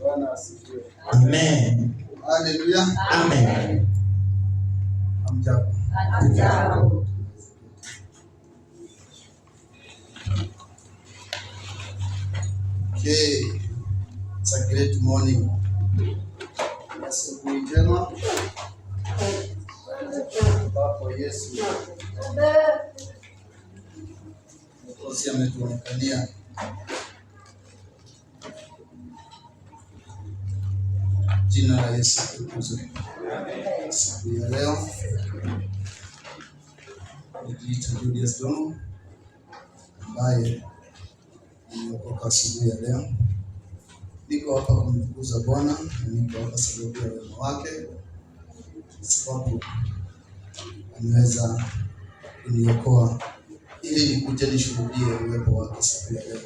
Bwana asifiwe. Amen. Haleluya. Amen. Hamjambo. Hatujambo. Okay. It's a great morning. Asubuhi njema ambapo Yesu Mwokozi ametuonekania. Jina la Yesu litukuzwe. Siku ya leo nijiita Julius Dono ambaye nimeokoka asubuhi ya leo. Niko hapa kumtukuza Bwana na niko hapa sababu ya wema wake, sababu ameweza kuniokoa ili nikuje nishuhudie uwepo wake siku ya leo.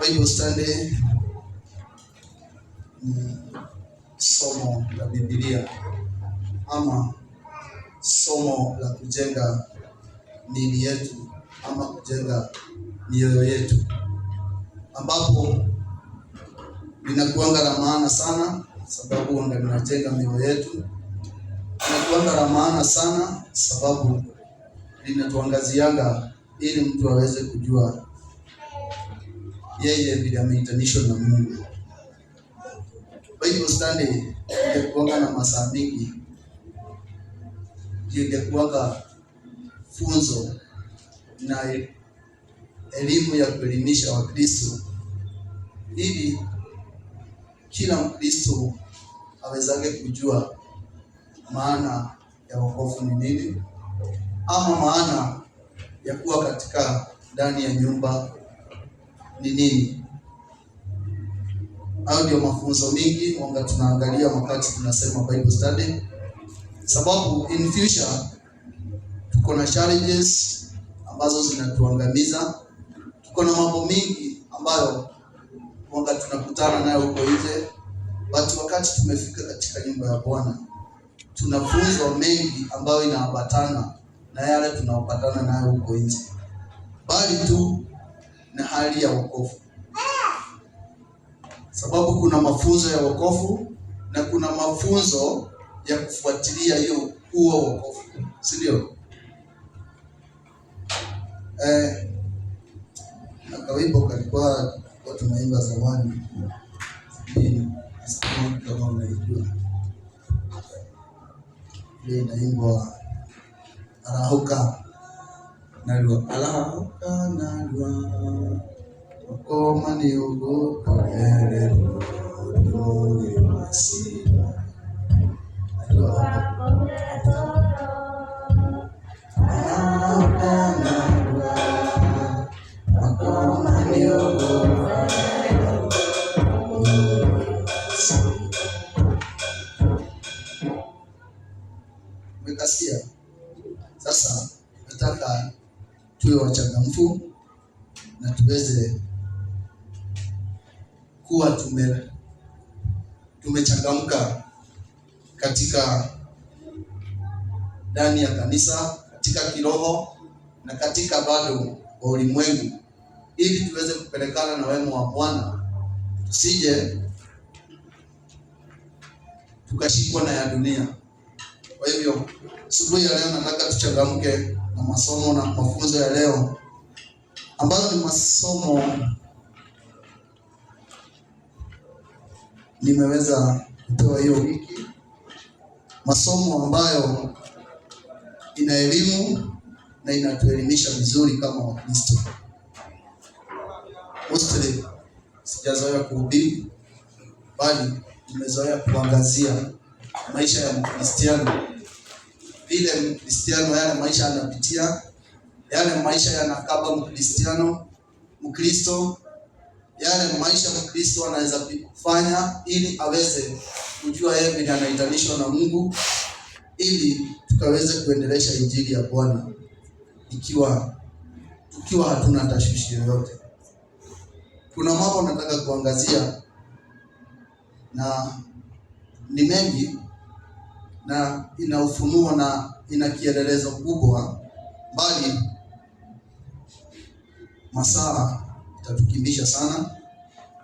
Bible study ni somo la Biblia ama somo la kujenga miili yetu ama kujenga mioyo yetu, ambapo linakuanga la maana sana, sababu ndio linajenga mioyo yetu. Linakuanga la maana sana, sababu linatuangazianga ili mtu aweze kujua yeye vile ameitanishwa na Mungu. Bible study ingekuanga na masaa mingi, ingekuanga funzo na elimu ya kuelimisha Wakristo ili kila Mkristo awezage kujua maana ya wokovu ni nini, ama maana ya kuwa katika ndani ya nyumba ni nini. Hayo ndio mafunzo mingi wanga tunaangalia wakati tunasema Bible study, sababu in future tuko na challenges ambazo zinatuangamiza. Tuko na mambo mingi ambayo wanga tunakutana nayo huko nje, but wakati tumefika katika nyumba ya Bwana tunafunzwa mengi ambayo inaambatana na yale tunaopatana nayo huko nje, bali tu na hali ya wokovu, sababu kuna mafunzo ya wokovu na kuna mafunzo ya kufuatilia hiyo huo wokovu, si ndio? Na kawimbo kalikuwa kwa tunaimba zamani, sijui kama unaijua ile inaimbwa arahuka narua, arahuka narua ukoma ni ugukorere masira. Arahuka narua ukoma ni ugukorere. Umekasikia? Sasa nataka tuwe wachangamfu na tuweze kuwa tumechangamka katika ndani ya kanisa, katika kiroho na katika bado wa ulimwengu, ili tuweze kupelekana na wema wa Bwana, tusije tukashikwa na ya dunia. Kwa hivyo asubuhi ya leo nataka tuchangamke na masomo na mafunzo ya leo ambayo ni masomo nimeweza kupewa hiyo wiki, masomo ambayo ina elimu na inatuelimisha vizuri kama Wakristo. Mostly sijazoea kuhubiri, bali nimezoea kuangazia maisha ya Mkristiano, vile Mkristiano yale maisha anapitia, yale maisha yanakaba Mkristiano, Mkristo, yale maisha Mkristo anaweza kufanya ili aweze kujua yeye vile anaitanishwa na Mungu, ili tukaweze kuendelesha injili ya Bwana tukiwa hatuna tashwishi yoyote. Kuna mambo nataka kuangazia na ni mengi na ina ufunuo na ina kielelezo kubwa, bali masaa Itatukimbisha sana,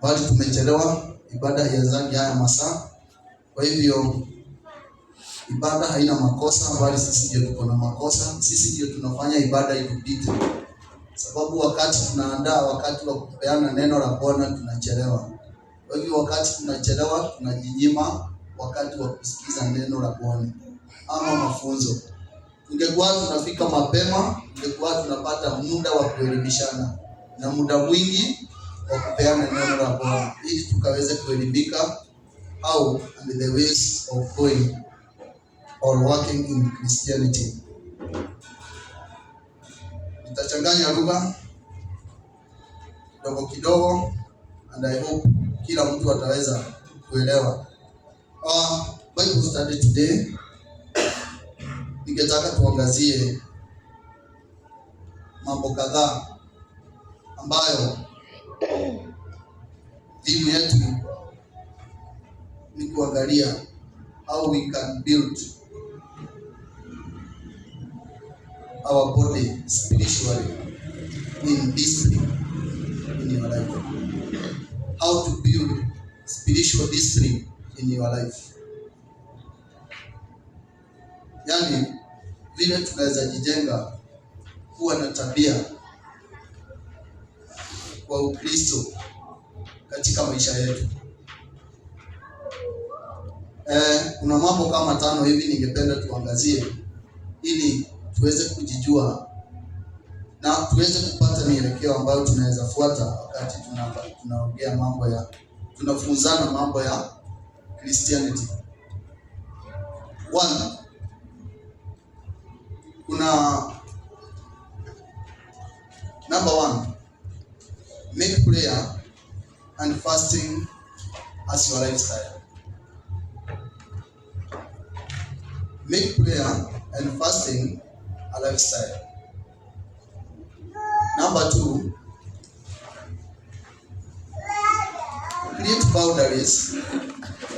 bali tumechelewa. Ibada haianzangi haya masaa, kwa hivyo ibada haina makosa, bali sisi ndio tuko na makosa. Sisi ndio tunafanya ibada itupite, sababu wakati tunaandaa wakati wa kupeana neno la Bwana tunachelewa. Kwa hivyo wakati tunachelewa, tunajinyima wakati wa kusikiza neno la Bwana ama mafunzo. Tungekuwa tunafika mapema, tungekuwa tunapata muda wa kuelimishana na muda mwingi wa kupeana neno la Bwana ili tukaweze kuelimika how and the ways of going or working in Christianity. Nitachanganya lugha kidogo kidogo and I hope kila mtu ataweza kuelewa. Bible study today, ningetaka tuangazie mambo kadhaa ambayo theme yetu ni kuangalia how we can build our body spiritually in discipline in your life. How to build spiritual discipline in your life. Yaani vile tunaweza jijenga kuwa na tabia kwa Ukristo katika maisha yetu. Kuna mambo kama tano hivi ningependa tuangazie ili tuweze kujijua na tuweze kupata mielekeo ambayo tunaweza fuata wakati tunaongea mambo ya tunafunzana mambo ya Christianity. One, kuna number one, make prayer and fasting as your lifestyle. Make prayer and fasting a lifestyle. Number two, create boundaries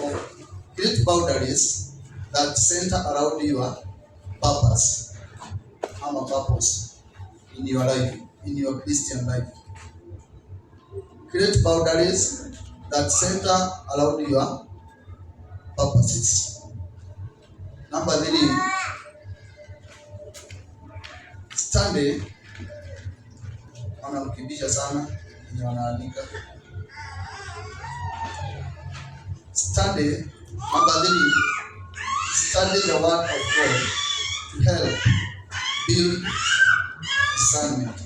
of, create boundaries that center around your purpose. Ama purpose in your life, in your Christian life. Create boundaries that center around your purposes. Number three, study. Wanamkimbisha sana wenye wanaandika. Study. Number three, study the word of God to help build discernment.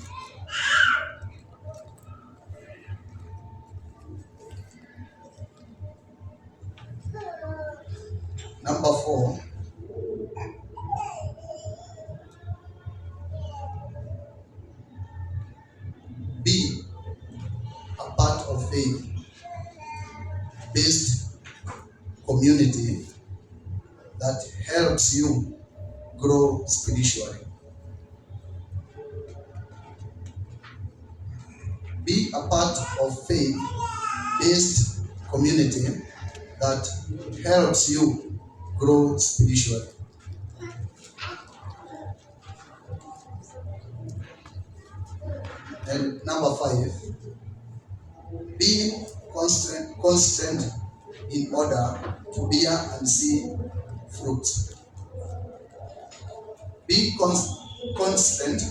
Number four, be a part of faith-based community that helps you grow spiritually. Be a part of faith-based community that helps you grow spiritually. And number five, be constant in order to bear and see fruit. Be constant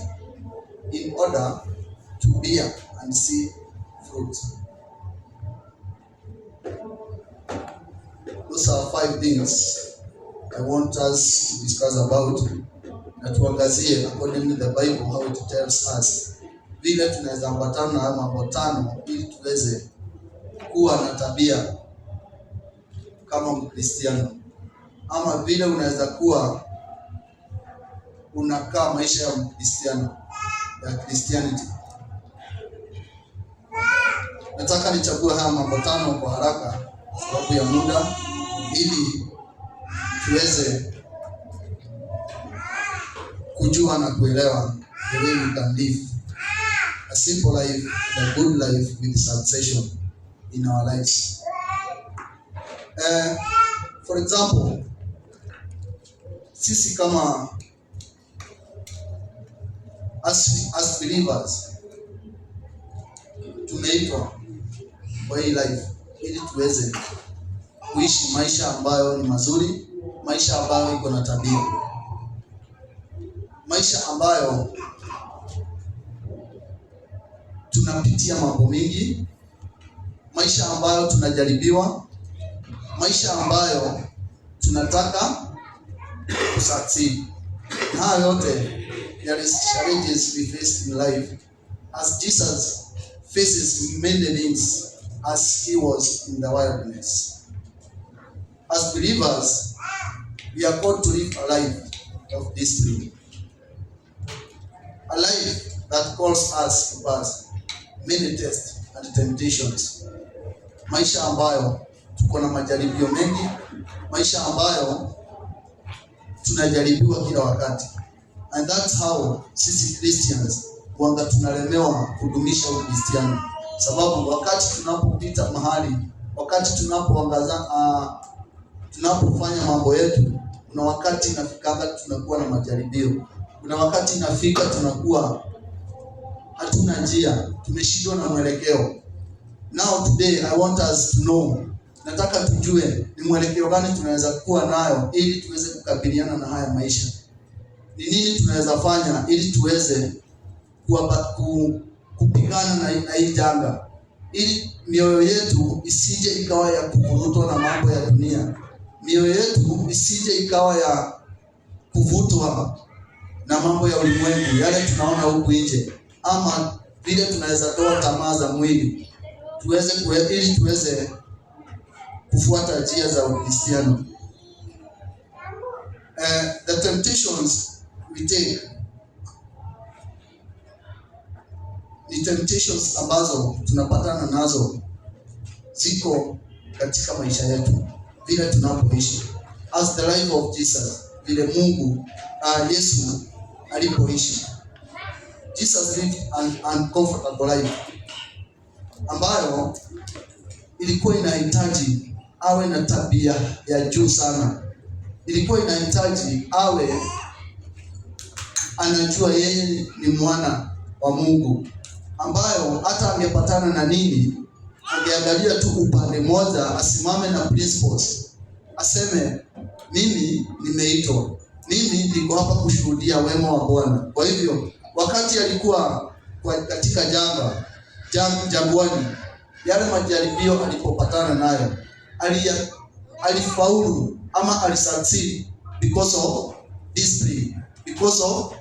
in order to bear and see fruit. Those are five things I want us to discuss about, na tuangazie according to the Bible how it tells us vile tunaweza ambatana na haya mambo tano ili tuweze kuwa na tabia kama Mkristiano, ama vile unaweza kuwa unakaa maisha ya Mkristiano, ya Christianity. Nataka nichague haya mambo tano kwa haraka sababu ya muda, ili tuweze kujua na kuelewa the way we can live a simple life and a good life with succession in our lives. For example, sisi kama as believers Tumeitwa kwa hii life ili tuweze kuishi maisha ambayo ni mazuri, maisha ambayo iko na tabia, maisha ambayo tunapitia mambo mingi, maisha ambayo tunajaribiwa, maisha ambayo tunataka kusucceed. Haya yote, there is challenges we face in life as Jesus faces many things as he was in the wilderness. As believers, we are called to live a life of discipline, a life that calls us to pass many tests and temptations. Maisha ambayo tuko na majaribio mengi, maisha ambayo tunajaribiwa kila wakati. And that's how sisi Christians wanga tunalemewa kudumisha Ukristiano, sababu wakati tunapopita mahali, wakati tunapoangaza, tunapofanya mambo yetu, kuna wakati inafikanga tunakuwa na majaribio, kuna wakati inafika tunakuwa hatuna njia, tumeshindwa na mwelekeo. Now today I want us to know, nataka tujue ni mwelekeo gani tunaweza kuwa nayo ili tuweze kukabiliana na haya maisha. Ni nini tunaweza fanya ili tuweze kupigana na hii janga, ili mioyo yetu isije ikawa ya kuvurutwa na mambo ya dunia, mioyo yetu isije ikawa ya kuvutwa na mambo ya ulimwengu yale tunaona huku nje, ama vile tunaweza toa tamaa za mwili ili tuweze kufuata njia za Ukristiano. The temptations we take ni temptations ambazo tunapatana nazo, ziko katika maisha yetu vile tunapoishi, as the life of Jesus, vile Mungu Yesu alipoishi. Jesus lived an uncomfortable life ambayo ilikuwa inahitaji awe na tabia ya juu sana, ilikuwa inahitaji awe anajua yeye ni mwana wa Mungu, ambayo hata angepatana na nini, angeangalia tu upande mmoja, asimame na principles, aseme, "Mimi nimeitwa, mimi niko hapa kushuhudia wema wa Bwana." Kwa hivyo wakati alikuwa katika jangwani, yale majaribio alipopatana nayo, alifaulu ama alisucceed because of discipline, because of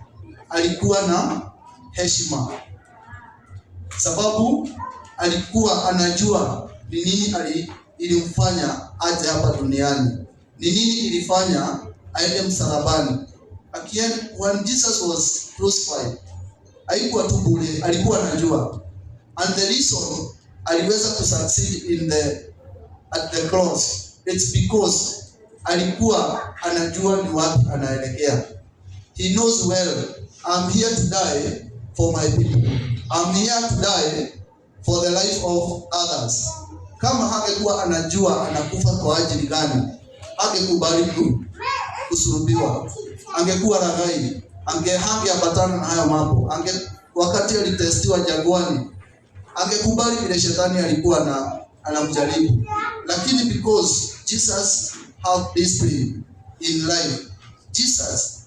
alikuwa na heshima, sababu alikuwa anajua ni nini ilimfanya aje hapa duniani, ni nini ilifanya aende msalabani. When Jesus was crucified, haikuwa tu bure, alikuwa anajua. And the reason aliweza kusucceed in the at the cross, it's because alikuwa anajua ni wapi anaelekea. He knows well, "I'm here to die for my people. I'm here to die for the life of others." Kama hangekuwa anajua anakufa kwa ajili gani, hangekubali kusulubiwa. Angekuwa raghai, hangeambatana na hayo mambo. Wakati alitestiwa jangwani, angekubali vile shetani alikuwa na anamjaribu. Lakini because Jesus have discipline in life, Jesus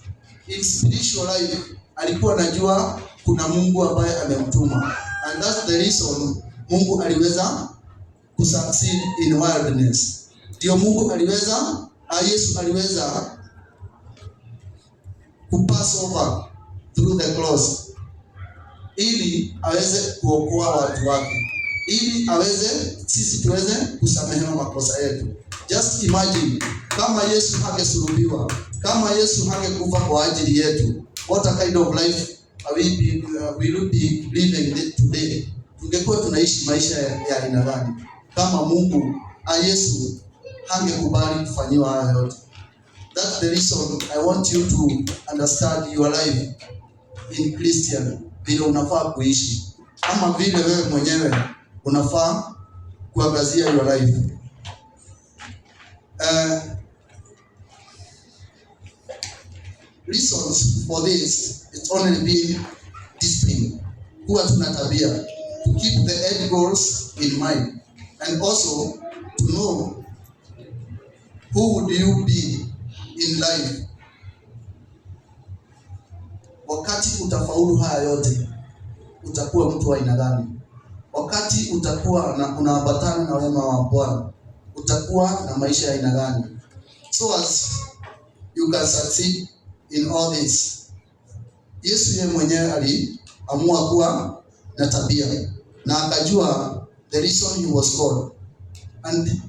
in spiritual life alikuwa anajua kuna Mungu ambaye amemtuma, and that's the reason Mungu aliweza kusucceed in wilderness. Ndio Mungu aliweza, Yesu aliweza kupass over through the cross ili aweze kuokoa watu wake, ili aweze sisi tuweze kusamehewa makosa yetu. Just imagine kama Yesu hangesulubiwa, kama Yesu hangekufa kwa ajili yetu, what a kind of life are will we be living today? Tungekuwa tunaishi maisha ya aina gani kama Mungu Yesu hangekubali kufanyiwa haya yote? That's the reason I want you to understand your life in Christian, vile unafaa kuishi ama vile wewe mwenyewe unafaa kuangazia your life. Reasons for this, it's only being discipline. Kuwa tuna tabia. Tukiwa keep the end goals in mind and also to know who would you be in life. Wakati utafaulu haya yote, utakuwa mtu wa aina gani? Wakati utakuwa na unaambatana na wema wa Bwana, utakuwa na maisha ya aina gani? So as you can succeed in all this. Yesu yeye mwenyewe aliamua kuwa na tabia na akajua the reason he was called, and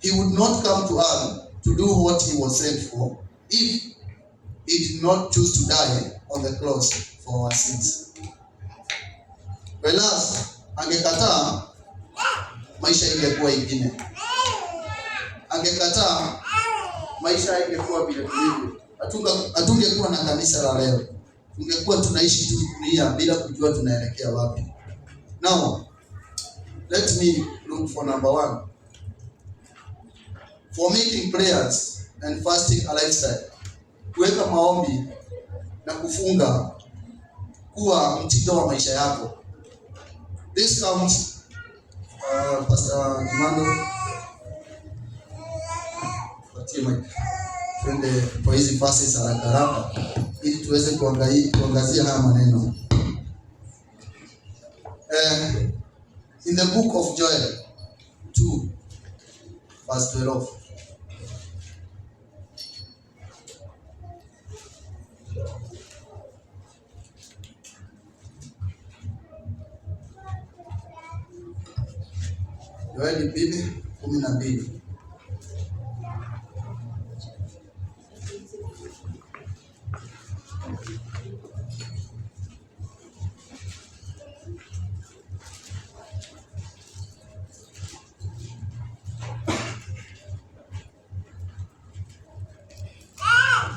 he would not come to earth to do what he was sent for if he did not choose to die on the cross for our sins. Whereas angekataa, maisha ingekuwa ingine. Angekataa, maisha ingekuwa vile tulivyo. Hatungekuwa na kanisa la leo, tungekuwa tunaishi tu dunia bila kujua tunaelekea wapi. Now, let me look for number one. For making prayers and fasting a lifestyle. Kuweka maombi na kufunga kuwa mtindo wa maisha yako. This comes, Pastor Kimando, patie mic. Twende kwa hizi verses haraka haraka ili tuweze kuangazia haya maneno. In the book of Joel 2 verse 12. Yoeli 2:12.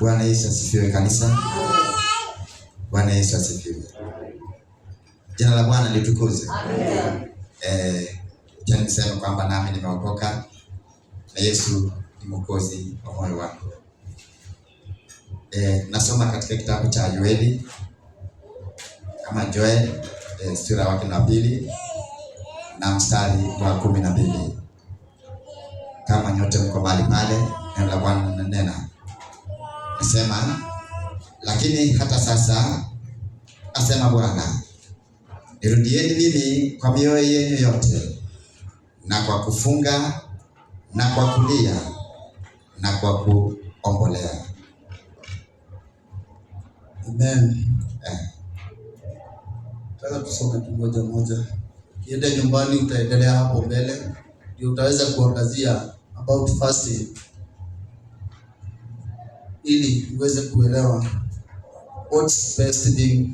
Bwana Yesu asifiwe kanisa. Bwana Yesu asifiwe. Jina la Bwana litukuzwe. Amen. Acha niseme kwamba nami nimeokoka na Yesu ni Mwokozi wa moyo wangu. Nasoma katika kitabu cha Yoeli ama Joel, sura wake na 2 na mstari wa 12. Kama nyote mko mahali pale, neno la Bwana linanena. Nasema, lakini hata sasa, asema Bwana, nirudieni mimi kwa mioyo yenu yote, na kwa kufunga, na kwa kulia, na kwa kuombolea. Amen. Nataka tusome tu moja moja. Ukienda nyumbani utaendelea hapo mbele, ndio utaweza kuangazia about fasting ili uweze kuelewa what's best thing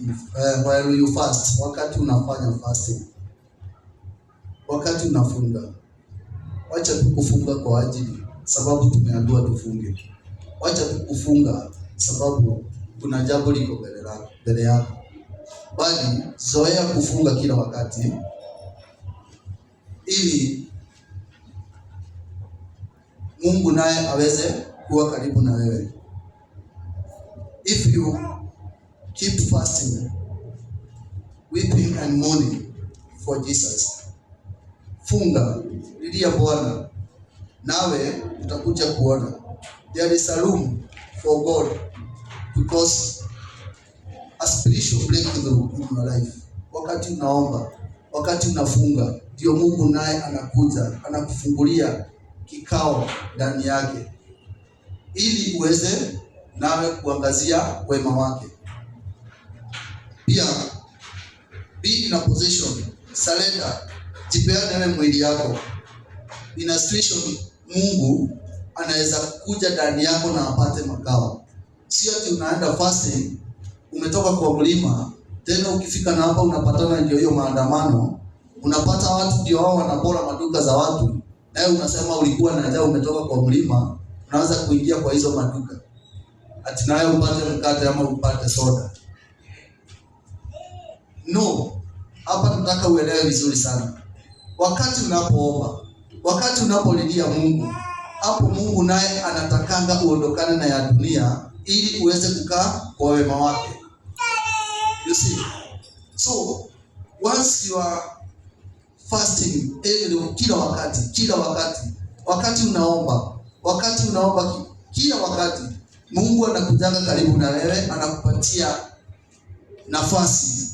while you fast. Wakati unafanya fasting, wakati unafunga, wacha tu kufunga kwa ajili sababu tumeambiwa tufunge. Wacha tu kufunga sababu kuna jambo liko mbele yako, bali zoea kufunga kila wakati ili Mungu naye aweze kuwa karibu na wewe. If you keep fasting, weeping and mourning for Jesus, funga, lilia Bwana, nawe utakuja kuona. There is a room for God because a spiritual breakthrough in your life. Wakati unaomba, wakati unafunga, ndio Mungu naye anakuja, anakufungulia kikao ndani yake ili uweze nawe kuangazia wema wake. Pia be in a position, surrender, jipeane wewe mwili yako. In a situation Mungu anaweza kuja ndani yako na apate makao. Sio ati unaenda fasting, umetoka kwa mlima, tena ukifika na hapa unapatana ndio hiyo maandamano, unapata watu ndio wao wanapora maduka za watu, nawe unasema ulikuwa na njaa, umetoka kwa mlima, unaanza kuingia kwa hizo maduka ati nawe upate mkate ama upate soda. No, hapa tunataka uelewe vizuri sana. Wakati unapoomba, wakati unapolilia Mungu, hapo Mungu naye anatakanga uondokane na ya dunia ili uweze kukaa kwa wema wake. You see? So, Once you are fasting every, kila wakati, kila wakati, wakati unaomba, wakati unaomba kila wakati, Mungu anakujanga karibu na wewe, anakupatia nafasi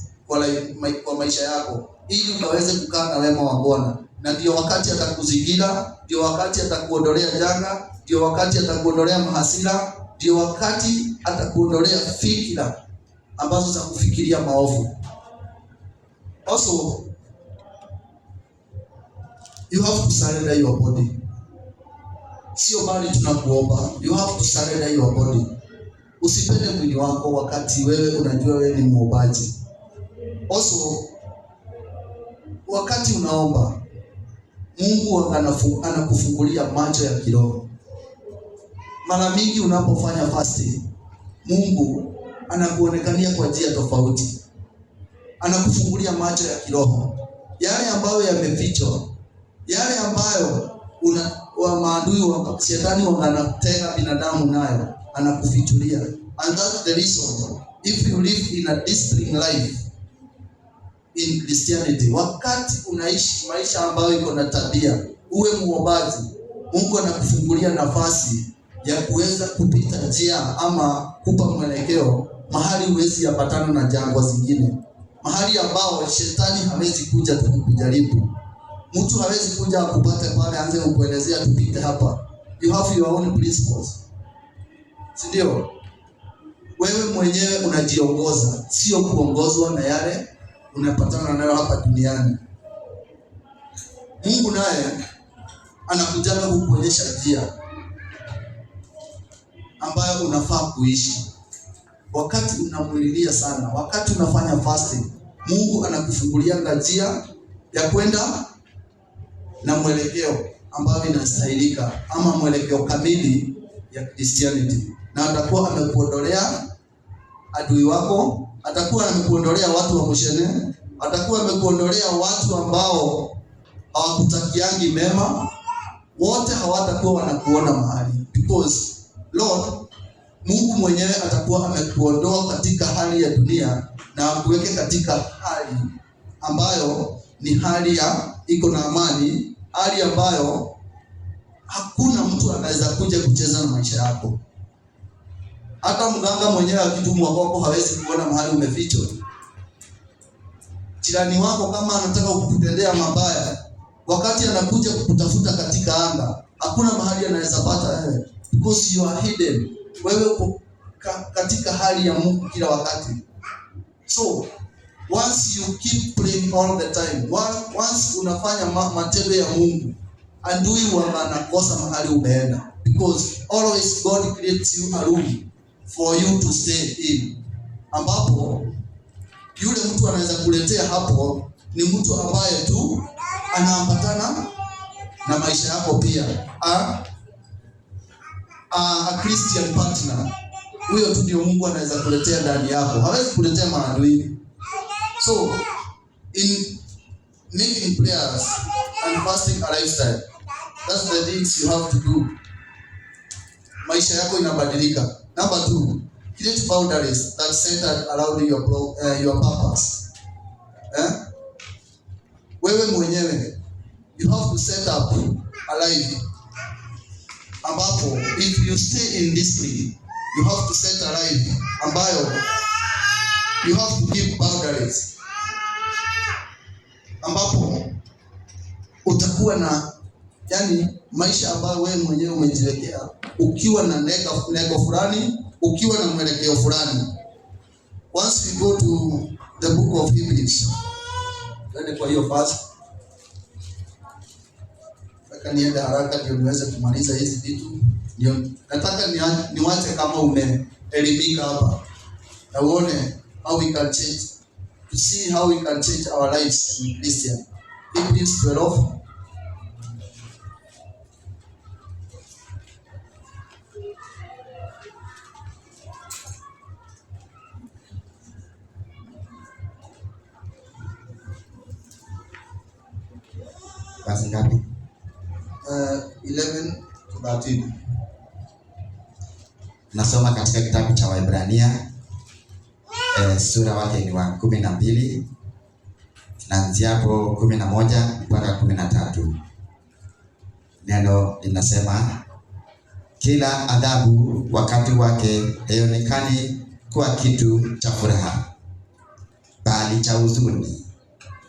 kwa maisha yako ili ukaweze kukaa na wema wa Bwana. Na ndio wakati atakuzingira, ndio wakati atakuondolea janga, ndio wakati atakuondolea mahasira, ndio wakati atakuondolea fikira ambazo za kufikiria maovu. Also, you have to surrender your body. Sio bali tunakuomba, you have to surrender your body. Usipende mwili wako wakati wewe unajua wewe ni muombaji. Also, wakati unaomba, Mungu anakufungulia macho ya kiroho. Mara mingi unapofanya fasting, Mungu anakuonekania kwa njia tofauti. Anakufungulia macho ya kiroho, yale ambayo yamefichwa, yale ambayo wa maadui wa shetani wanatega binadamu nayo, anakufichulia. And that's the reason if you live in a disciplined life in Christianity, wakati unaishi maisha ambayo iko na tabia, uwe muombaji, Mungu anakufungulia nafasi ya kuweza kupita njia ama kupa mwelekeo mahali huwezi yapatana na jangwa zingine, mahali ambao shetani hawezi kuja tu kukujaribu. Mtu hawezi kuja akupate pale aanze kukuelezea tupite hapa. You have your own principles, si ndio? Wewe mwenyewe unajiongoza, sio kuongozwa na yale unapatana nayo hapa duniani. Mungu naye anakutaka kukuonyesha njia ambayo unafaa kuishi. Wakati unamulilia sana, wakati unafanya fasting, Mungu anakufungulia njia ya kwenda na mwelekeo ambayo inastahilika ama mwelekeo kamili ya Christianity, na atakuwa amekuondolea adui wako, atakuwa amekuondolea watu wa mushene, atakuwa amekuondolea watu ambao hawakutakiangi mema, wote hawatakuwa wanakuona mahali, because Lord Mungu mwenyewe atakuwa amekuondoa katika hali ya dunia na akuweke katika hali ambayo ni hali ya iko na amani, hali ambayo hakuna mtu anaweza kuja kucheza na maisha yako. Hata mganga mwenyewe akitumwa kwako hawezi kuona mahali umefichwa. Jirani wako kama anataka kukutendea mabaya, wakati anakuja kukutafuta katika anga, hakuna mahali anaweza pata wewe, because you are hidden. Wewe uko katika hali ya Mungu kila wakati. So once you keep praying all the time, once unafanya matendo ya Mungu, adui wanakosa mahali umeenda, because always God creates you a room for you to stay in, ambapo yule mtu anaweza kuletea hapo ni mtu ambaye tu anaambatana na maisha yako pia, a Christian partner. Huyo tu ndio Mungu anaweza kuletea ndani yako, hawezi kuletea maadui. So in making prayers and fasting a lifestyle, that's the things you have to do. Maisha yako inabadilika. Number 2, create boundaries that centered around your purpose. Wewe mwenyewe you have to set up a life ambapo if you stay in discipline, you have to set a life ambayo you have to give boundaries, ambapo utakuwa na maisha ambayo wewe mwenyewe umejiwekea, ukiwa na lengo fulani, ukiwa na mwelekeo fulani. Once we go to the book of Hebrews, twende kwa hiyo verse. Nataka niende haraka ndio niweze kumaliza hizi vitu. Ndio nataka niwache kama umeelimika hapa na uone how we can change, to see how we can change our lives in Christian. Hebrews 12. Verse ngapi? 11 to 13. Nasoma katika kitabu cha Waebrania, sura wake ni wa 12 Tunaanzia hapo 11 mpaka 13. Neno linasema, kila adhabu wakati wake haionekani kuwa kitu cha furaha, bali cha huzuni,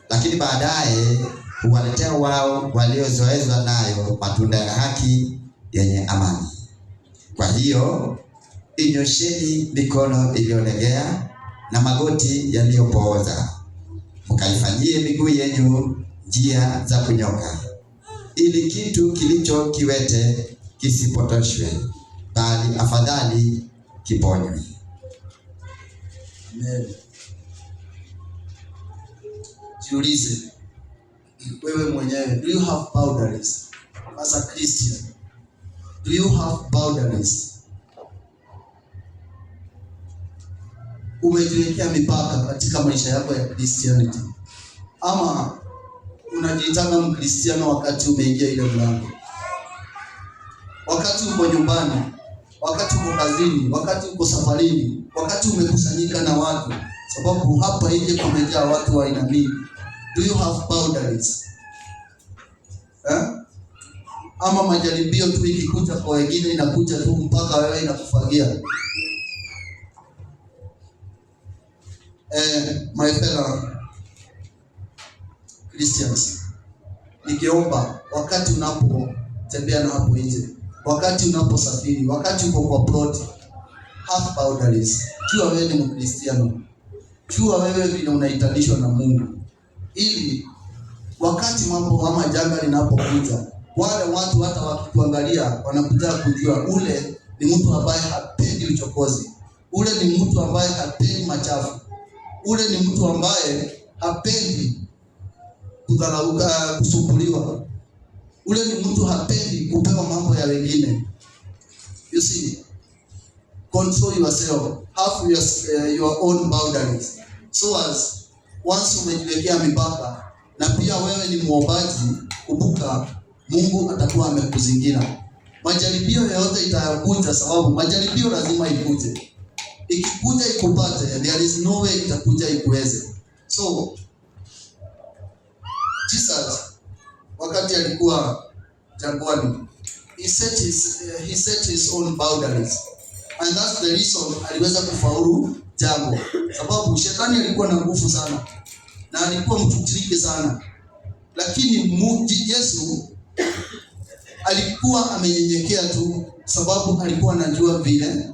lakini baadaye huwaletea wao waliozoezwa nayo matunda ya haki yenye amani. Kwa hiyo inyosheni mikono iliyolegea na magoti yaliyopooza, mkaifanyie miguu yenu njia za kunyoka, ili kitu kilicho kiwete kisipotoshwe, bali afadhali kiponywe. Amen. Jiulize wewe mwenyewe, do you have boundaries as a Christian? Do you have boundaries? Umejiwekea mipaka katika maisha yako ya Christianity, ama unajiitanga Mkristiano wakati umeingia ile mlango, wakati uko nyumbani, wakati uko kazini, wakati uko safarini, wakati umekusanyika na watu, sababu hapa nje kumejaa watu wa aina mingi. Do you have boundaries? Eh? Ama majaribio tu ikikuja kwa wengine inakuja tu mpaka wewe inakufagia. My fellow Christians, nikiomba wakati unapotembea na hapo nje, wakati unaposafiri, wakati uko kwa plot, have boundaries. Jua wewe ni Mkristiano, jua wewe vile unaitanishwa na Mungu, ili wakati mambo ama janga linapokuja, wale watu hata wakikuangalia wanakuja kujua ule ni mtu ambaye hapendi uchokozi, ule ni mtu ambaye hapendi machafu, ule ni mtu ambaye hapendi kudharauka, kusumbuliwa, ule ni mtu hapendi kupewa mambo ya wengine. You see, control yourself, have your own boundaries, so as once umejiwekea mipaka na pia wewe ni muombaji, kumbuka Mungu atakuwa amekuzingira. Majaribio yoyote itayakuja, sababu majaribio lazima ikuje. Ikikuja ikupate, there is no way itakuja ikuweze. So Jesus wakati alikuwa jangwani, he set his own boundaries, and that's the reason aliweza kufaulu jambo, sababu shetani alikuwa na nguvu sana na alikuwa mtu tricky sana, lakini Yesu alikuwa amenyenyekea tu, sababu alikuwa anajua vile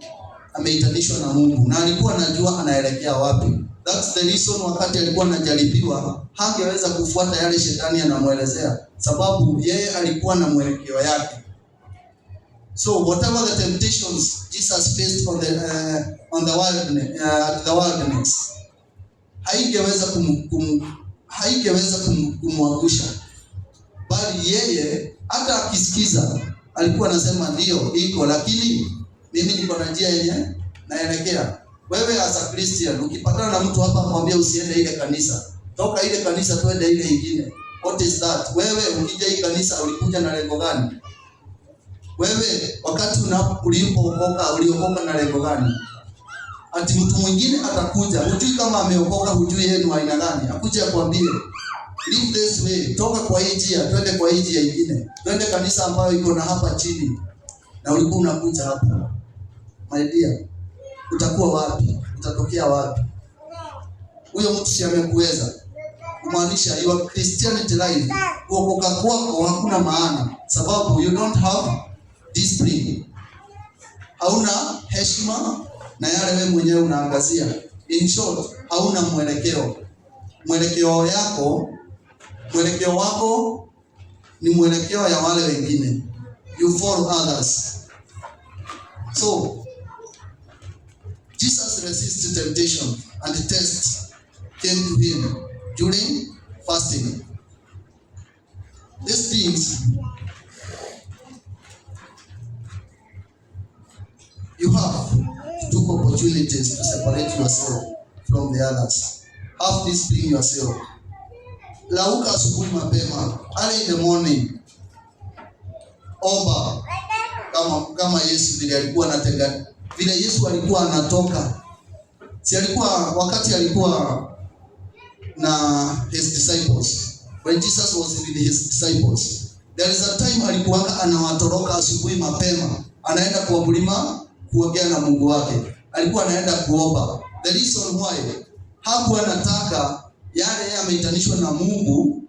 ameitanishwa na Mungu na alikuwa anajua anaelekea wapi. That's the reason wakati alikuwa anajaribiwa hangeweza kufuata yale shetani anamwelezea, sababu yeye alikuwa na mwelekeo yake. So whatever the temptations Jesus faced on the wilderness, haingeweza kumwangusha, bali yeye hata akisikiza alikuwa anasema ndio iko, lakini mimi niko na njia yenye naelekea. Wewe as a Christian ukipatana na mtu hapa akwambia usiende ile kanisa, toka ile kanisa twende ile ingine, what is that? Wewe ukija hii kanisa ulikuja na lengo gani? Wewe wakati ulipookoka uliokoka na lengo gani? Ati mtu mwingine atakuja, hujui kama ameokoka, hujui yeye ni wa aina gani, akuje akwambie leave this way, toka kwa hii njia, twende kwa hii njia ingine, twende kanisa ambayo iko na hapa chini, na ulikuwa unakuja hapa. My dear, utakuwa wapi? Utatokea wapi? Huyo mtu si amekuweza. Kumaanisha your Christianity life, kuokoka kwako hakuna maana, sababu you don't have discipline, hauna heshima na yale wewe mwenyewe unaangazia. In short, hauna mwelekeo. Mwelekeo wako ni mwelekeo ya wale wengine. You follow others. So Jesus resisted temptation and the test came to him during fasting. These things you have to took opportunities to separate yourself from the others. Have this thing yourself. Rauka asubuhi mapema, early in the morning. Omba kama Yesu vile alikuwa anatenga, vile Yesu alikuwa anatoka. Si alikuwa wakati alikuwa Na his disciples, when Jesus was with his disciples, there is a time alikuwanga anawatoroka asubuhi mapema, anaenda kwa mlima kuongea na Mungu wake. Alikuwa anaenda kuomba. The reason why, hakuwa anataka yale yeye ameitanishwa na Mungu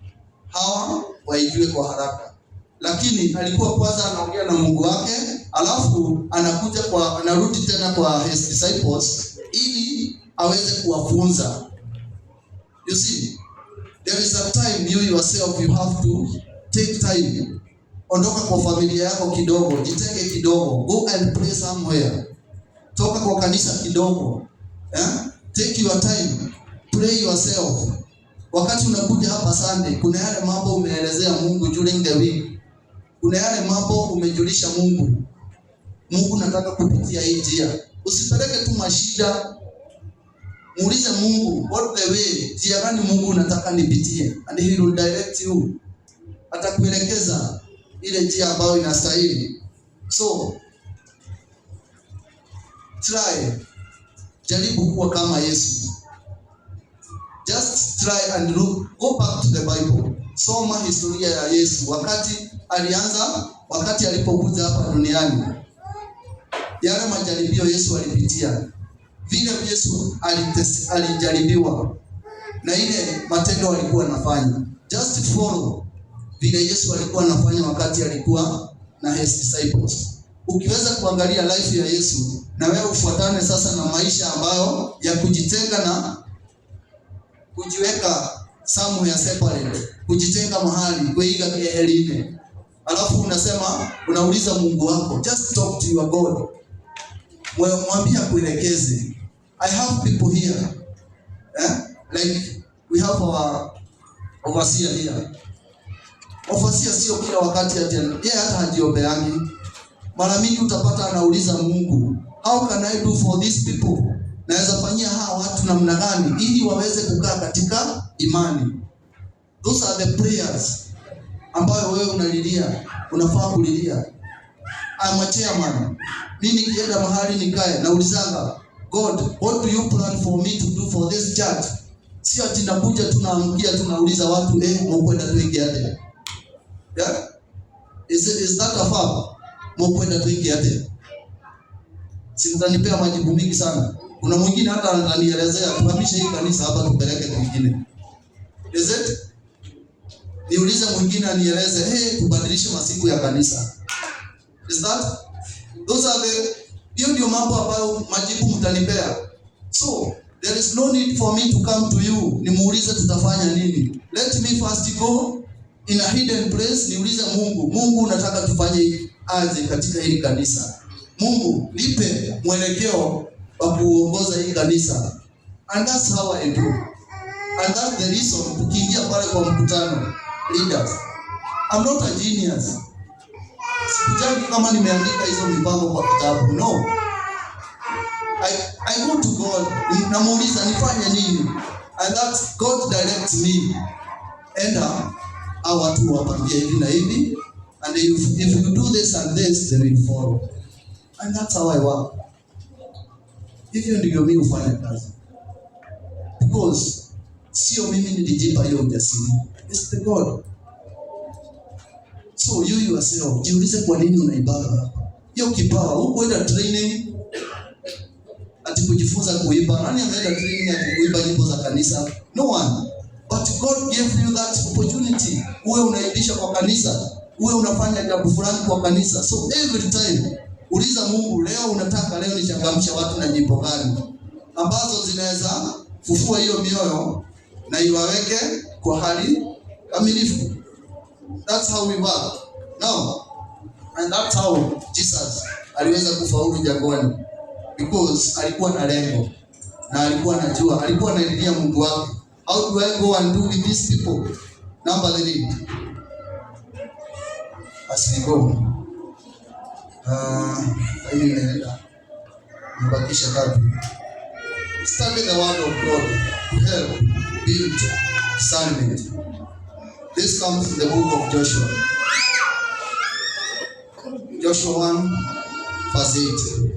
hawa waijue kwa haraka, lakini alikuwa kwanza anaongea na Mungu wake, alafu anakuja kwa anarudi tena kwa his disciples ili aweze kuwafunza. You see, there is a time you yourself, you have to take time. Ondoka kwa familia yako kidogo, jitenge kidogo, go and pray somewhere. Toka kwa kanisa kidogo. Eh? Take your time, pray yourself. Wakati unakuja hapa Sunday, kuna yale mambo umeelezea Mungu during the week. Kuna yale mambo umejulisha Mungu. Mungu, nataka kupitia hii njia. Usipeleke tu mashida. Muulize Mungu, what the way, njia gani Mungu unataka nipitie? And he will direct you. Atakuelekeza ile njia ambayo inastahili. So try, jaribu kuwa kama Yesu. Just try and look, go back to the Bible. Soma historia ya Yesu wakati alianza, wakati alipokuja hapa duniani, yale majaribio Yesu alipitia, vile Yesu alijaribiwa na ile matendo alikuwa anafanya. Just follow vile Yesu alikuwa anafanya wakati alikuwa na his disciples. Ukiweza kuangalia life ya Yesu na wewe ufuatane sasa na maisha ambayo ya kujitenga na kujiweka somewhere separate, kujitenga mahali kuiga keheline, alafu unasema, unauliza Mungu wako, just talk to your God, mwambie akuelekeze. I have people here, eh? Like we have our overseer here. Overseer sio kila wakati ati yeye hata hajiombeangi. Mara mingi utapata anauliza Mungu, how can I do for these people? Naweza fanyia hawa watu namna gani ili waweze kukaa katika imani? Those are the prayers ambayo wewe unalilia, unafaa kulilia. I'm a chairman. Mimi nikienda mahali nikae, naulizanga God, what do you plan for me to do for this church? Sio ati nakuja tu naamkia tu nauliza watu, eh, mkwenda tuingie ate. Yeah? Is that a fact? Mkwenda tuingie ate. Si mtanipea majibu mingi sana. Kuna mwingine hata ananielezea tuhamishe hii kanisa hapa tupeleke kwingine. Is it? Niulize mwingine anieleze, hey, tubadilishe masiku ya kanisa. Is that? Those are the hiyo ndio mambo ambayo majibu mtanipea. So, there is no need for me to come to you nimuulize tutafanya nini. Let me first go in a hidden place niulize Mungu, Mungu unataka tufanye aje katika hili kanisa? Mungu nipe mwelekeo wa kuongoza hii kanisa. And that's how I do. And that's the reason tukiingia pale kwa mkutano leaders, I'm not a genius. Sikujali kama nimeandika hizo mipango kwa kitabu. No. I go to God, namuuliza nifanye nini? And that God directs me. Enda hao watu wapangie hivi na hivi, and if you do this and this, they will follow. And that's how I work. Hivyo ndivyo mimi hufanya kazi. Because sio mimi nilijipa hiyo ujasiri. It's the God. So you yourself, jiulize kwa nini unaibaka hapa. Hiyo kipawa, hukuenda training ati kujifunza kuimba. Nani ameenda training ati kuimba nyimbo za kanisa? No one. But God gave you that opportunity. Uwe unaimbisha kwa kanisa, uwe unafanya jambo fulani kwa kanisa. So every time uliza Mungu, leo unataka leo nichangamsha watu na nyimbo gani ambazo zinaweza fufua hiyo mioyo na iwaweke kwa hali kamilifu. That's how we work. Now, and that's how Jesus aliweza kufaulu jangwani, because alikuwa na lengo na alikuwa anajua, alikuwa analilia Mungu wake. How do I go and do with these people? Number 3. As we go. Time imeenda. Nibakisha tatu. Study the word of God to help build discernment. This comes in the book of Joshua. Joshua 1 verse 8.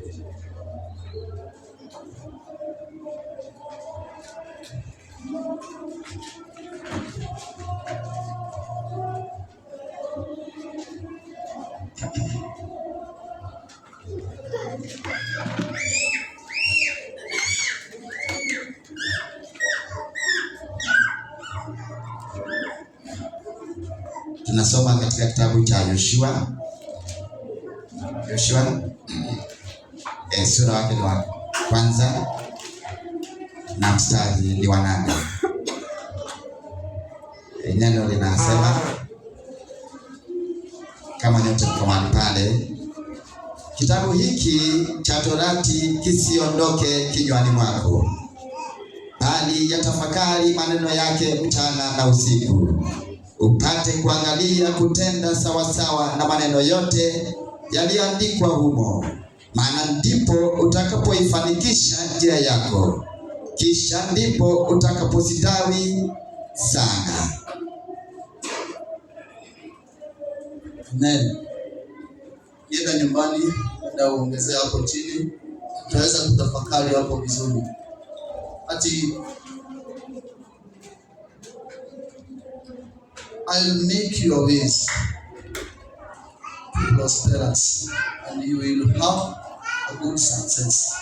Tunasoma katika kitabu cha Yoshua, Yoshua sura wake ni wa kwanza na mstari ni wa 8. Neno linasema, kama nyote mko mahali pale, kitabu hiki cha Torati kisiondoke kinywani mwako, bali yatafakari maneno yake mchana na usiku, upate kuangalia kutenda sawasawa na maneno yote yaliyoandikwa humo, maana ndipo utakapoifanikisha njia yako, kisha ndipo utakapositawi sana. Amen. Kienda nyumbani na uongezea hapo chini, tutaweza kutafakari hapo vizuri. Ati I'll make your ways prosperous and you will have a good success.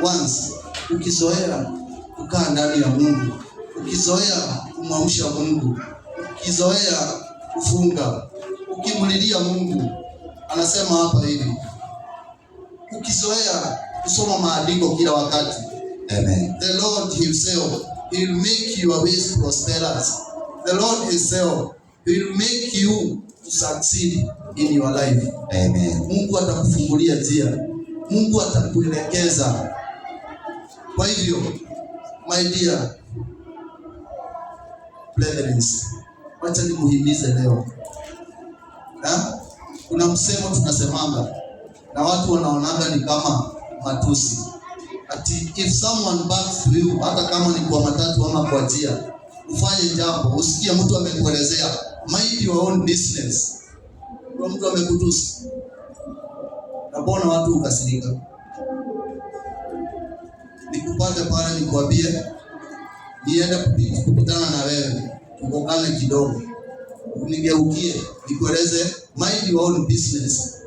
Once ukizoea kukaa ndani ya Mungu, ukizoea kumwamsha Mungu, ukizoea kufunga, ukimlilia Mungu, anasema hapa hivi, ukizoea kusoma maandiko kila wakati, Amen. the Lord himself, he will make your ways prosperous. The Lord himself will make you to succeed in your life. Amen. Mungu atakufungulia njia, Mungu atakuelekeza. Kwa hivyo, my dear brethren, wacha nikuhimize leo. Ha? Kuna msemo tunasemanga na watu wanaonaga ni kama matusi, ati if someone backs to you, hata kama ni kwa matatu ama kwa njia, ufanye jambo, usikie mtu amekuelezea, mind your own business. Kuna mtu amekutusi na mbona watu ukasirika? Nikupate pale nikuambie, niende kupitana na wewe, tugongane kidogo, unigeukie, nikueleze mind your own business.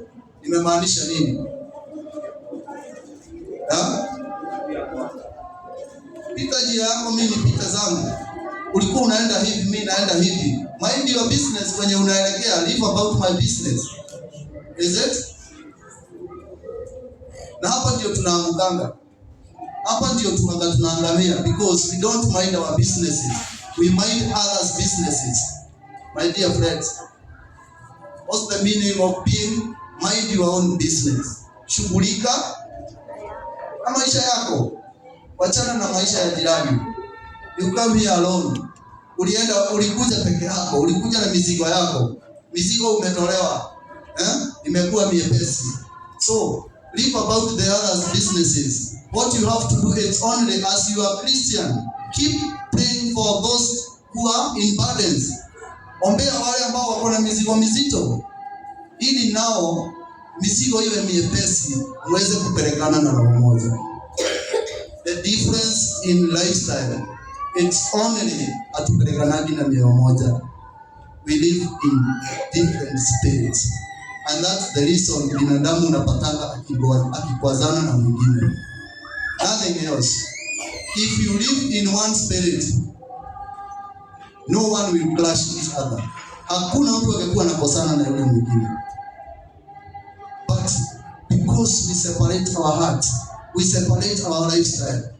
Nimemaanisha nini? Ha? Pita njia yako, mimi nipita zangu. Ulikuwa unaenda hivi, mimi naenda hivi. Mind your business kwenye unaelekea, leave about my business. Is it? Na hapa ndio tunaangukanga. Hapa ndio tunaangamia because we don't mind our businesses. We mind others' businesses. My dear friends, what's the meaning of being mind your own business? Shughulika na maisha yako. Wachana na maisha ya jirani. You come here alone. Ulikuja peke yako, ulikuja na mizigo yako. Mizigo umetolewa. Imekuwa miepesi. So, leave about the others' businesses. What you have to do is only as you are Christian, keep praying for those who are in burdens. Ombea wale ambao wako na mizigo mizito, ili nao mizigo iwe miepesi, muweze kupelekana na roho moja. The difference in lifestyle, it's only hatupelekanagi na mioyo moja. We live in different spirits. And that's the reason binadamu unapatanga akikwazana na mwingine. Nothing else. If you live in one spirit, no one will clash each other. Hakuna mtu angekuwa anakosana na yule mwingine. But because we separate our hearts, we separate our lifestyle.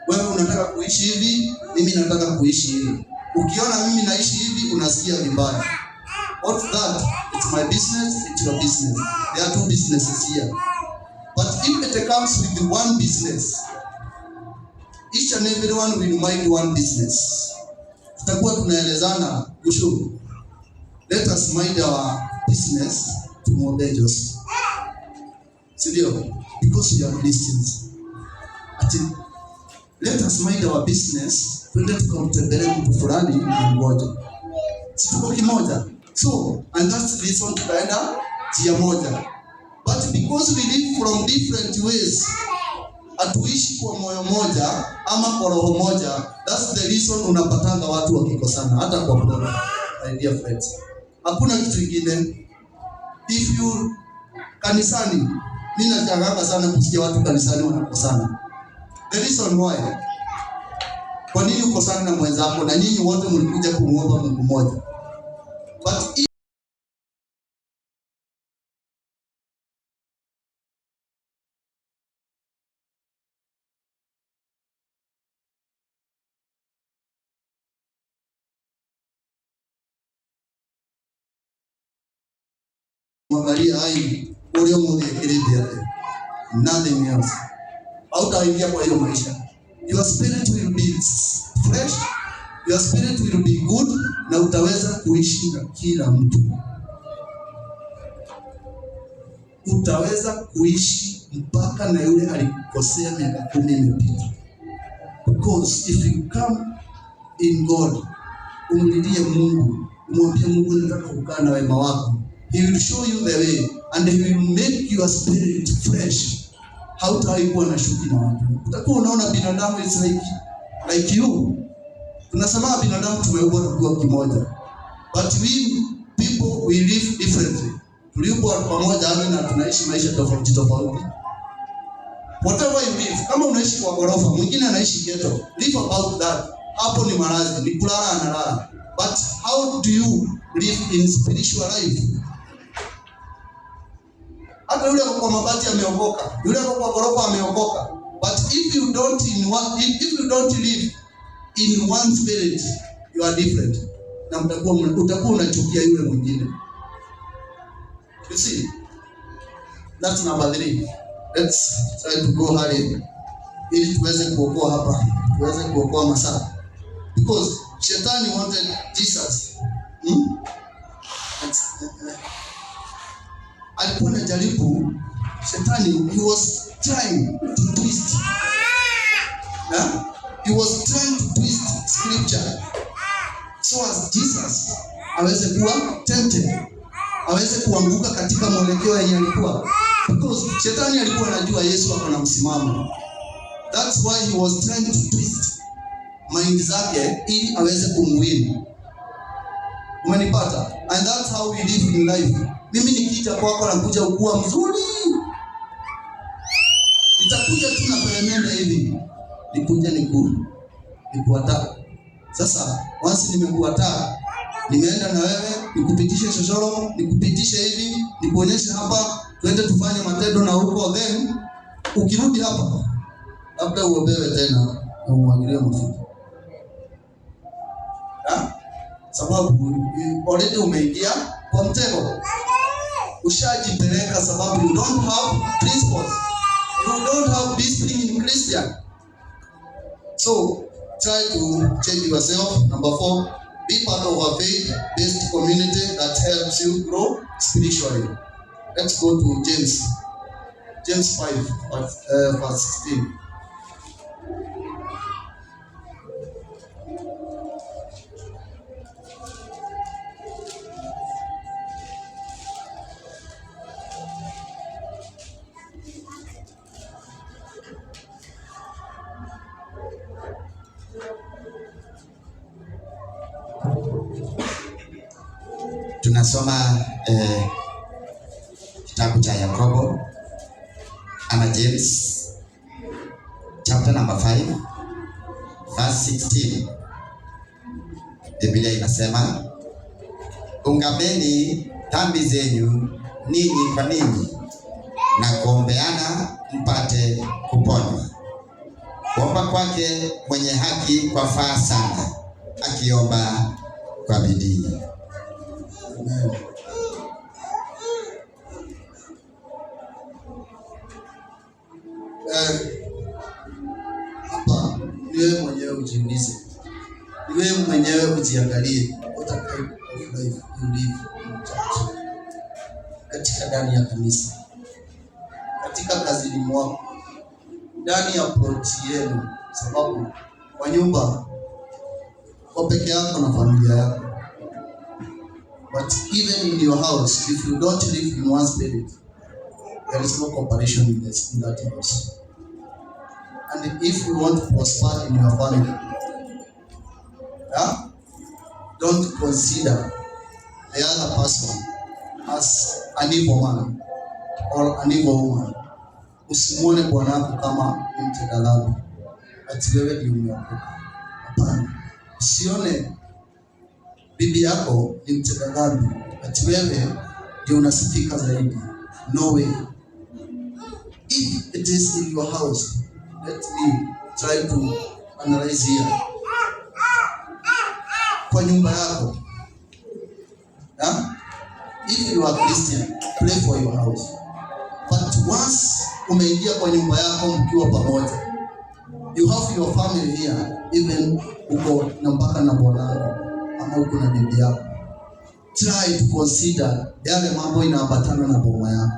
Wewe unataka kuishi hivi, mimi nataka kuishi hivi. Ukiona mimi naishi hivi, unasikia vibaya. What's that? It's my business, it's your business. There are two businesses here. But if it comes with one business, each and everyone will mind one business. Tutakuwa tunaelezana ushuru. Let us mind our business, tumwombee Joseph. Si ndio? Because we are Christians. Ati let us mind our business, twende tukamtembelee mtu fulani ni mmoja. Si tuko kimoja? So, and that's the reason tukaenda njia moja. But because we live from different ways, Hatuishi kwa moyo moja ama kwa roho moja. That's the reason unapatanga watu wakikosana hata kwa plot, my dear friends. Hakuna kitu kingine. If you kanisani, mimi nashangaa sana kusikia watu kanisani wanakosana. The reason why, kwa nini ukosana na mwenzako na nyinyi wote mlikuja kumuomba Mungu mmoja? But mwangalia ai ule umuthi ekirite atia, nothing else. Hautaingia kwa hiyo maisha. Your spirit will be fresh, your spirit will be good, na utaweza kuishi na kila mtu. Utaweza kuishi mpaka na yule alikosea miaka 10 imepita. Because if you come in God, umlilie Mungu, umwambie Mungu nataka kukaa na wema wako, He will show you the way and he will make your spirit fresh. Hautawahi kuwa na shuki na watu. Utakuwa unaona binadamu is like you. Tunasema binadamu tumeumbwa tukiwa kimoja. But we people, we live differently. Tuliumbwa pamoja na tunaishi maisha tofauti tofauti. Whatever you live, kama unaishi kwa ghorofa, mwingine anaishi ghetto. Live about that. Hapo ni malazi, ni kulala analala. But how do you live in spiritual life? Hata yule kwa mabati ameokoka, yule kwa ghorofa ameokoka. But if you don't live in one spirit, you are different. Na utakuwa unachukia yule mwingine. You see? That's number 3. Let's try to go hurry ili tuweze kuokoa hapa, tuweze kuokoa masaa. Because Shetani wanted Jesus. Alikuwa anajaribu Shetani, he was trying to twist. Yeah? He was trying to twist scripture so as Jesus aweze kuwa tempted, aweze kuanguka katika mwelekeo yenye alikuwa. Because Shetani alikuwa anajua Yesu ako na msimamo. That's why he was trying to twist mind zake ili aweze kumwin. Umenipata? And that's how we live in life. Mimi nikija kwako nakuja ukuwa mzuri. Nitakuja tu na peremende hivi. Nikuja nikuataa. Sasa once nimekuataa, nimeenda na wewe, nikupitishe shoshoro, nikupitishe hivi, nikuonyeshe hapa, tuende tufanye matendo na huko, then ukirudi hapa labda uombewe tena na umwagilie mafuta. Ha? Sababu already umeingia kwa mtego. Ushajipeleka sababu you don't have principles. You don't have discipline in Christian. So try to change yourself. Number 4, be part of a faith-based community that helps you grow spiritually. Let's go to James. James 5, verse 16. Tunasoma kitabu cha Yakobo ama James chapter number 5 verse 16. Biblia inasema, ungameni dhambi zenyu ninyi kwa ninyi na kuombeana mpate kuponywa. Kuomba kwake mwenye haki kwafaa sana, akiomba kwa bidii. Amen. Hapa ni wewe mwenyewe ujiulize, ni wewe mwenyewe ujiangalie, what kind of life you live in church, katika ndani ya kanisa, katika kazini mwako, ndani ya plot yenu, sababu kwa nyumba kwa peke yako na familia yako. But even in your house, if you don't live in one spirit, there is no cooperation in that house. And if you want to prosper in your family, yeah, don't consider the other person as an evil man or an evil woman. Usimuone bwana wako kama ni mtenda dhambi, ati wewe ndiye umeokoka. Hapana, usione bibi yako ni mtenda dhambi, ati wewe ndio unasifika zaidi. No way. If it is in your house, let me try to analyze here. Kwa nyumba yako, yeah? If you are Christian, pray for your house. But once umeingia kwa nyumba yako mkiwa pamoja, you have your family here, even uko na mpaka na bwanako ama uko na bibi yako, try to consider yale mambo inaambatana na boma yako,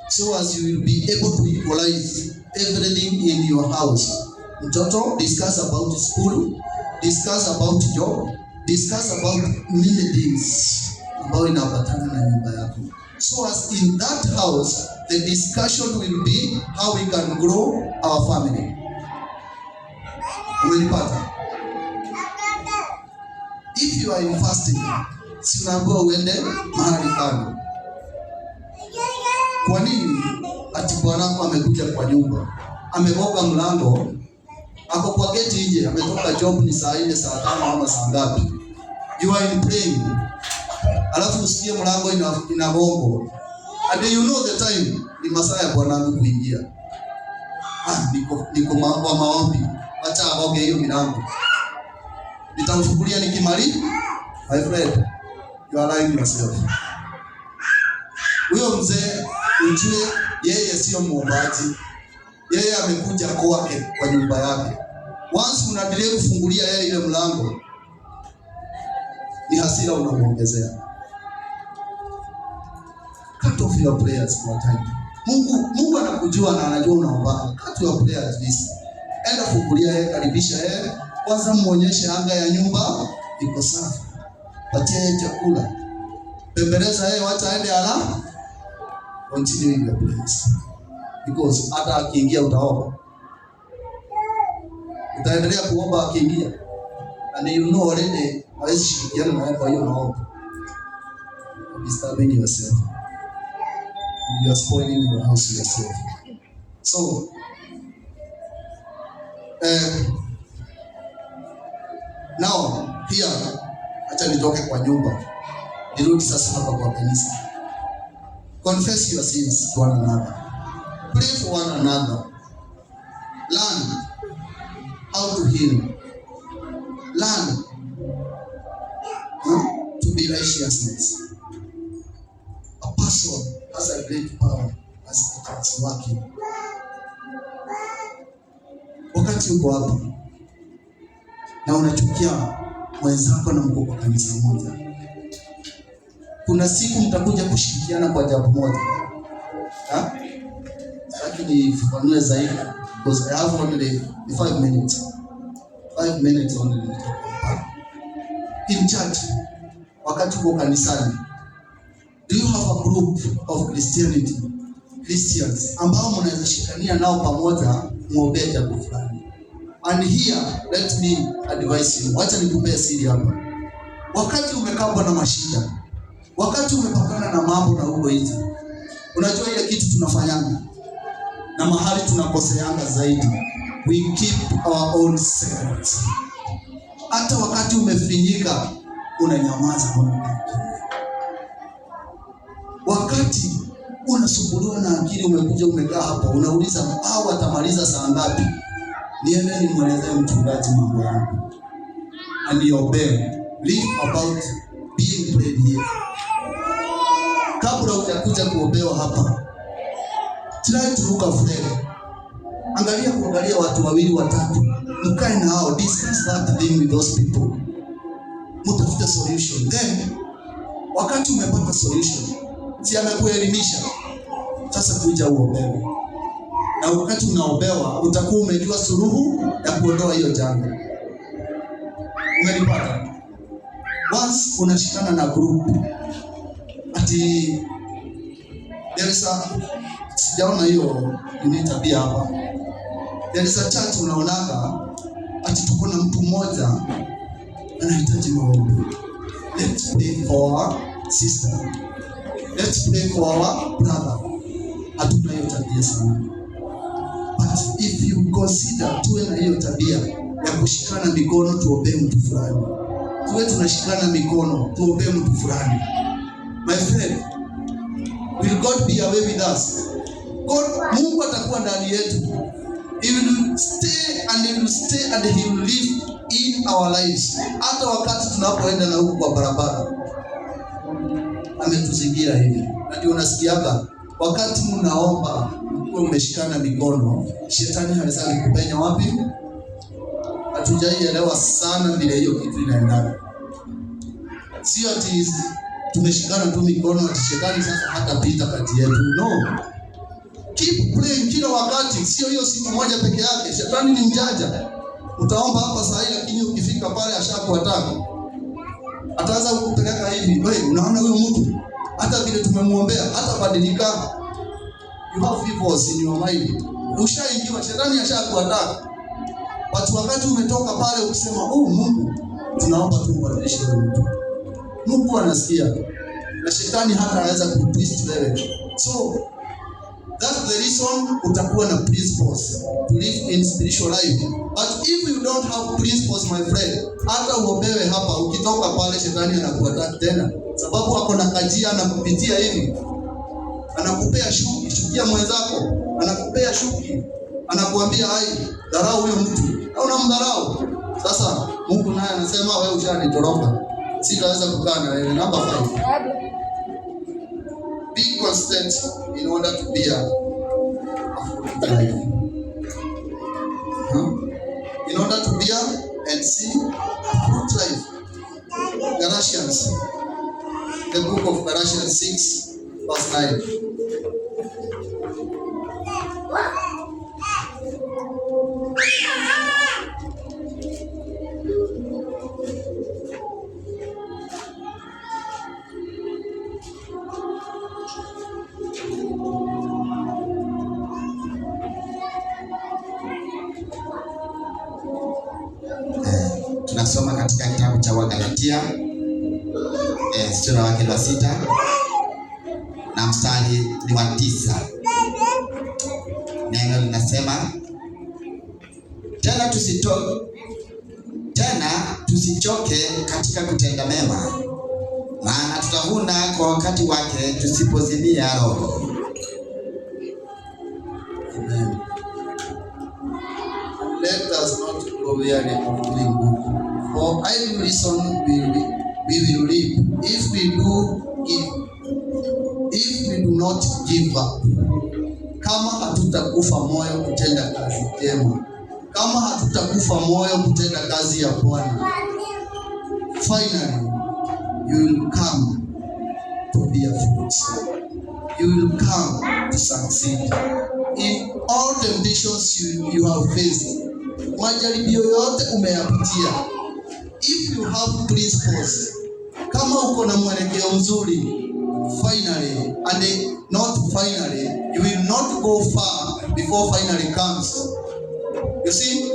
so as you will be able to equalize everything in your house. Mtoto, discuss about school, discuss about job, discuss about many things ambayo inaambatana na nyumba yako, so as in that house the discussion will be how we can grow our family. Umenipata? If you are in fasting, si unaambiwa uende mahali kando. Kwa nini ati bwanako amekuja kwa nyumba, amegonga mlango, ako kwa geti nje, ametoka job ni saa 4, saa 5 ama saa ngapi? You are in praying, alafu usikie mlango inagongwa, and you know the time ni masaa ya bwanangu kuingia. Ah, niko kwa maombi, acha agonge hiyo milango, nitamfungulia nikimaliza. My friend, you are lying yourself. Huyo mzee ujue yeye sio muombaji, yeye amekuja kwake kwa nyumba yake. Once unaendelea kufungulia yeye ile mlango, ni hasira unamuongezea. Cut off your prayers for a time. Mungu anakujua na anajua unaomba. Cut your prayers this. Enda fungulia yeye, karibisha yeye. Kwanza muonyeshe anga ya nyumba iko safi. Patia yeye chakula. Bembeleza yeye, wacha aende ala. Continue your prayers. Because hata akiingia utaomba. Utaendelea kuomba akiingia. And you know already hawezi shirikiana na wewe kwa hiyo maombi. You're disturbing yourself. And you are spoiling your house yourself. So, now here, acha nitoke kwa nyumba nirudi sasa hapa kwa kanisa. Confess your sins to one another. Pray for one another. Learn how to heal. Learn to be righteousness. A person has a great power as it is working. Wakati uko hapa na unachukia mwenzako na mko kwa kanisa moja, kuna siku mtakuja kushirikiana kwa jambo moja. Ha? Sitaki nifafanue zaidi because I have only 5 minutes. 5 minutes only. In church, wakati uko kanisani, do you have a group of Christianity, Christians ambao mnaweza shikania nao pamoja muombee jambo fulani? And here let me advise you, wacha nikupee siri hapa. Wakati umekabwa na mashida, wakati umepakana na mambo na uko hizi, unajua ile kitu tunafanyanga na mahali tunakoseanga zaidi, we keep our own secrets. Hata wakati umefinyika unanyamaza, unakaa kimya. Wakati unasumbuliwa na akili, umekuja umekaa hapa, unauliza au atamaliza saa ngapi? Niende nimwelezee mchungaji mambo yangu, aniombee. Leave about being prayed here. Kabla hujakuja kuombewa hapa, try to look a friend. Angalia kuangalia watu wawili watatu, mkae na hao, discuss that thing with those people, mtafute solution. Then wakati umepata solution, si amekuelimisha sasa, kuja uombewe, na wakati unaombewa utakuwa umejua suluhu ya kuondoa hiyo janga. Umenipata? Once unashikana na group ati there is a, sijaona hiyo nini tabia hapa. There is a church unaonaga ati tuko na mtu mmoja anahitaji maombi. Let's pray for our sister. Let's pray for our brother. Hatuna hiyo tabia sana. But if you consider, tuwe na hiyo tabia ya kushikana mikono tuombee mtu fulani. Tuwe tunashikana mikono tuombee mtu fulani. My friend, will God be away with us? God, Mungu atakuwa ndani yetu. He will stay and he will stay and he will live in our lives. Hata wakati tunapoenda na huku kwa barabara, ametuzingira hivi. Na ndio unasikiaga wakati mnaomba mkiwa umeshikana mikono, shetani hawezi kupenya wapi? Hatujaielewa sana vile hiyo kitu inaendana. Sio ati tumeshikana tu mikono ati shetani sasa hatapita kati yetu. No. Keep praying kila wakati, sio hiyo siku moja peke yake. Shetani ni mjanja. Utaomba hapa saa hii, lakini ukifika pale ashakuattack. Ataanza kukupeleka hivi. Wewe unaona huyu mtu hata vile tumemwombea hatabadilika. You have evils in your mind. Ushaingiwa, shetani ashakuattack. But wakati umetoka pale ukisema, "Oh Mungu, tunaomba tu ubadilishe huyu mtu." Mungu anasikia. Na shetani hata anaweza kutwist wewe. So that's the reason utakuwa na principles to live in spiritual life. But if you don't have principles, my friend, hata uombewe hapa, ukitoka pale shetani anakuattack tena, sababu ako na kajia, anakupitia hivi, anakupea shuki, shukia mwenzako, anakupea shuki, anakuambia ai, dharau huyo mtu, au unamdharau. Sasa Mungu naye anasema wewe ushanitoroka, sitaweza kukaa na wewe. Number 5. Be constant in order to bear a fruitful life. Huh? In order to bear and see a fruit life. Galatians, the book of Galatians 6, verse 9. Tunasoma katika kitabu cha Wagalatia sura wake wa 6 na mstari ni wa 9. Neno linasema tena tusichoke katika kutenda mema, maana tutavuna kwa wakati wake tusipozimia roho. Amen. Let us not grow weary of doing good, for in due season we will reap if we do not give up. Kama hatutakufa moyo kutenda kazi njema, kama hatutakufa moyo kutenda kazi ya Bwana, finally you will come to bear fruit. You will come to succeed in all temptations you have faced. Majaribio yote umeyapitia, if you have principles, kama uko na mwelekeo mzuri, finally and not finally, you will not go far before finally comes. You see,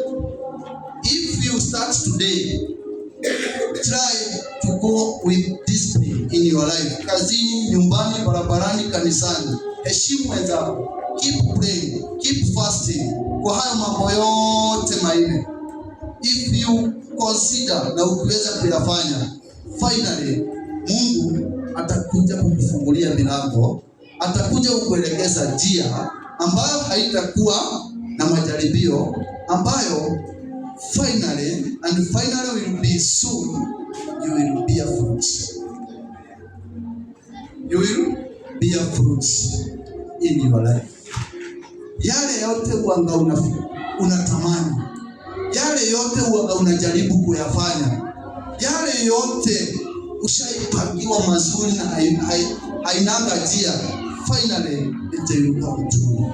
if you start today, try to go with discipline in your life. Kazini, nyumbani, barabarani, kanisani. Heshimu wenzako. Keep praying, keep fasting. Kwa hayo mambo yote manne, if you consider na ukiweza kuyafanya, finally Mungu atakuja kukufungulia milango, atakuja kukuelekeza njia ambayo haitakuwa na majaribio, ambayo finally and finally will be soon you will bear fruits. You will bear fruits in your life. Yale yote uanga unatamani, yale yote uanga unajaribu kuyafanya, yale yote ushaipangiwa mazuri na hainanga njia, finally it will come true.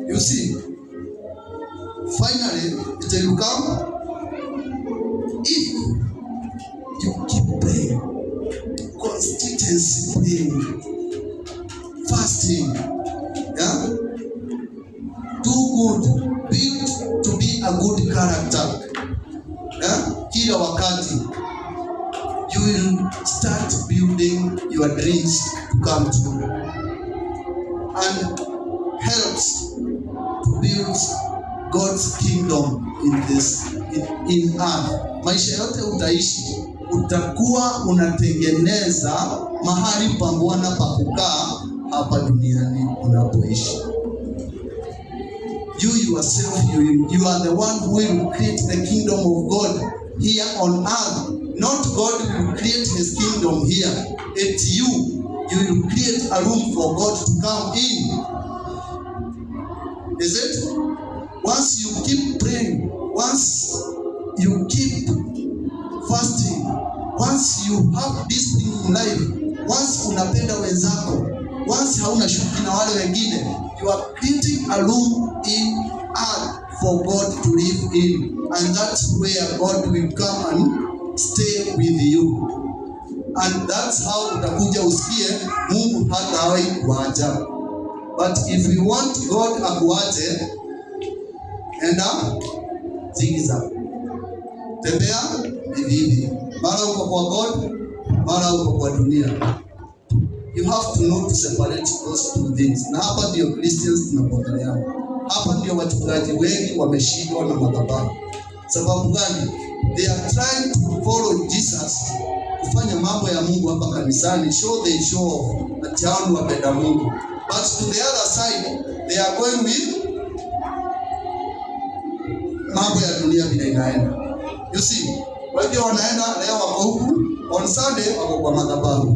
You see, finally it will come if you keep praying, consistency praying, fasting, yeah? Do good. Kila wakati, you will start building your dreams to come true and helps to build God's kingdom in earth. Maisha yote utaishi, utakuwa unatengeneza mahali pa Bwana pa kukaa hapa duniani unapoishi. You yourself, you are the one who will create the kingdom of God here on earth. Not God will create his kingdom here. It's you. You will create a room for God to come in. Is it? Once you keep praying, once you keep fasting, once you have discipline in life, once unapenda wenzako, once hauna shuki na wale wengine, you are creating a room in earth for God to live in. And that's where God will come and stay with you. And that's how utakuja usikie Mungu hatawahi kuacha. But if you want God akuache, enda zigzag, tembea hivi hivi, mara uko kwa God, mara uko kwa dunia. You have to know to separate those two things. Na hapa ndio Christians tunapoteleana. Hapa ndio wachungaji wengi wameshindwa na madhabahu. Sababu gani? They are trying to follow Jesus, kufanya mambo ya Mungu hapa kanisani, show they show off ati hao ni wapenda Mungu. But to the other side, they are going with mambo ya dunia vile inaenda. You see, kwa hivyo wanaenda leo wako huku, on Sunday wako kwa madhabahu.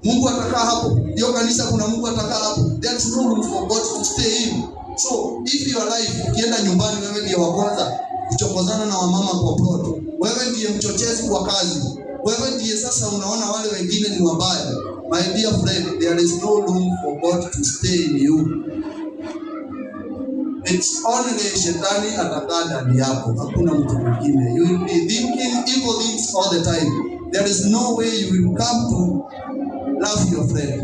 Mungu atakaa hapo. Hiyo kanisa kuna Mungu atakaa hapo. There's no room for God to stay in. So if your life, ukienda nyumbani, wewe ndiye wa kwanza kuchokozana na wamama kwa plot. Wewe ndiye mchochezi kwa kazi. Wewe ndiye sasa unaona wale wengine ni wabaya. My dear friend, there is no room for God to stay in you. It's only shetani atakaa ndani yako, hakuna mtu mwingine. You will be thinking evil things all the time. There is no way you will come to love your friend.